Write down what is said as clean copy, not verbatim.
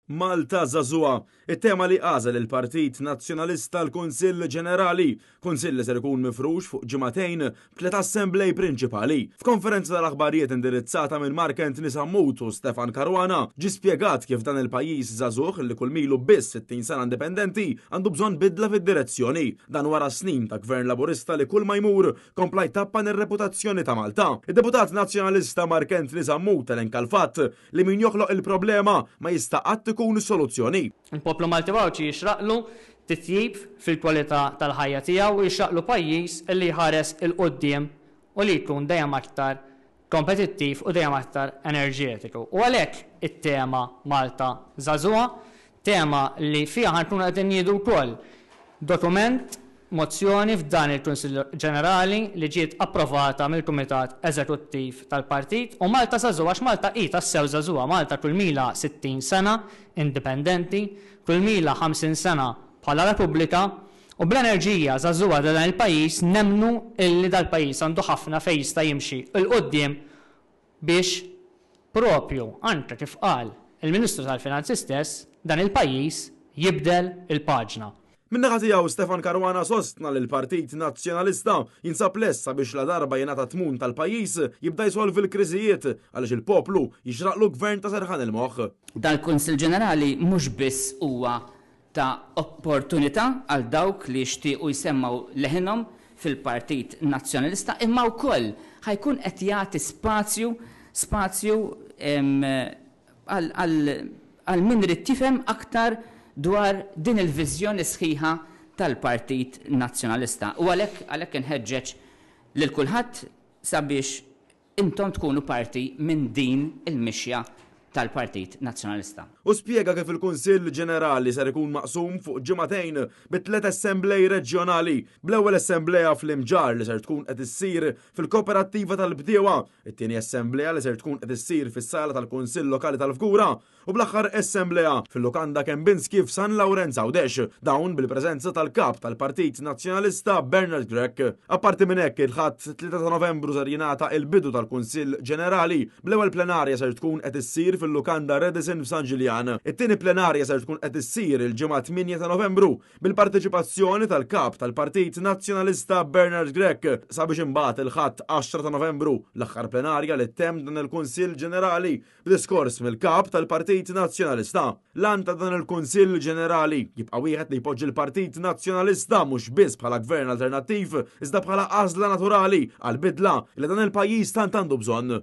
Malta Żagħżugħa, it-tema li għażel il-Partit Nazzjonalista għall-Kunsill Ġenerali, kunsill li ser ikun mifrux fuq ġimagħtejn b'tliet assemblej prinċipali. F'konferenza tal-aħbarijiet indirizzata minn Mark Anthony Sammut u Stefan Caruana, ġie spjegat kif dan il-pajjiż żagħżugħ li kull milu biss 60 sena indipendenti għandu bżonn bidla fid-direzzjoni. Dan wara snin ta' Gvern Laburista li kull ma jmur kompla jtappan ir-reputazzjoni ta' Malta. Id-deputat Nazzjonalista Mark Anthony Sammut elenka l-fatt li min joħloq il-problema ma jista' qatt ikun is-soluzzjoni. Il-poplu Malti u Għawdxi jixraqlu titjib fil-kwalità tal-ħajja tiegħu u jixraqlu pajjiż li jħares 'il quddiem u li jkun dejjem aktar kompetittiv u dejjem aktar enerġetiku. U għalhekk it-tema Malta Żagħżugħa, tema li fiha ħa nkunu qegħdin niedu wkoll dokument, mozzjoni f'dan il-Kunsill Ġenerali li ġiet approvata mill-Kumitat Eżekuttiv tal-Partit u Malta Żagħżugħa għax Malta hi tassew żagħżugħa, Malta kull m'ilha 60 sena indipendenti, kull m'ilha 50 sena bħala Repubblika u bl-enerġija żagħżugħa ta' dan il-pajjiż nemmnu illi dal-pajjiż għandu ħafna fejn jista' jimxi 'l quddiem biex proprju anke kif qal il-Ministru tal-Finanzi stess, dan il-pajjiż jibdel il-paġna. Min-naħa tiegħu Stefan Caruana sostna li l-Partit Nazzjonalista jinsab lest sabiex ladarba jingħata t-tmun tal-pajjiż jibda jsolvi l-kriżijiet għaliex il-poplu jixraqlu gvern ta' serħan il-moħħ. Dal-Kunsill Ġenerali mhux biss huwa ta' opportunità għal dawk li jixtiequ jsemmgħu leħinhom fil-Partit Nazzjonalista imma wkoll ħa jkun qed jagħti spazju spazju għal min irid jifhem aktar dwar din il-viżjoni sħiħa tal-Partit Nazzjonalista. U għalhekk għalhekk inħeġġeġ lil kulħadd sabiex intom tkunu parti minn din il-mixja tal-Partit Nazzjonalista. Hu spjega kif il-Kunsill Ġenerali ser ikun maqsum fuq ġimagħtejn bi tliet assemblej reġjonali, bl-ewwel assemblea fl-Imġarr li ser tkun qed issir fil-Koperattiva tal-Bdiewa, it-tieni assemblea li ser tkun qed issir fis-sala tal-Kunsill Lokali tal-Fgura u bl-aħħar assemblea fil-Lukanda Kembinski f'San Lawrenz Għawdex, dawn bil-preżenza tal-Kap tal-Partit Nazzjonalista Bernard Grech. Apparti minn hekk, il-Ħadd 3 ta' Novembru ser jingħata il-bidu tal-Kunsill Ġenerali, bl-ewwel plenarja ser tkun qed issir fil-Lukanda Radisson f'San Ġiljan. It-tieni plenarja ser tkun qed issir il-Ġimgħa 8 ta' Novembru bil-parteċipazzjoni tal-Kap tal-Partit Nazzjonalista Bernard Grech sabiex imbagħad il-Ħadd 10 ta' Novembru l-aħħar plenarja li ttemm dan il-Kunsill Ġenerali B'diskors mill-Kap tal-Partit Nazzjonalista, l-għan ta' dan il-Kunsill Ġenerali jibqa' wieħed li jpoġġi l-Partit Nazzjonalista mhux biss bħala gvern alternattiv iżda bħala għażla naturali għall-bidla li dan il-pajjiż tant għandu bżonn.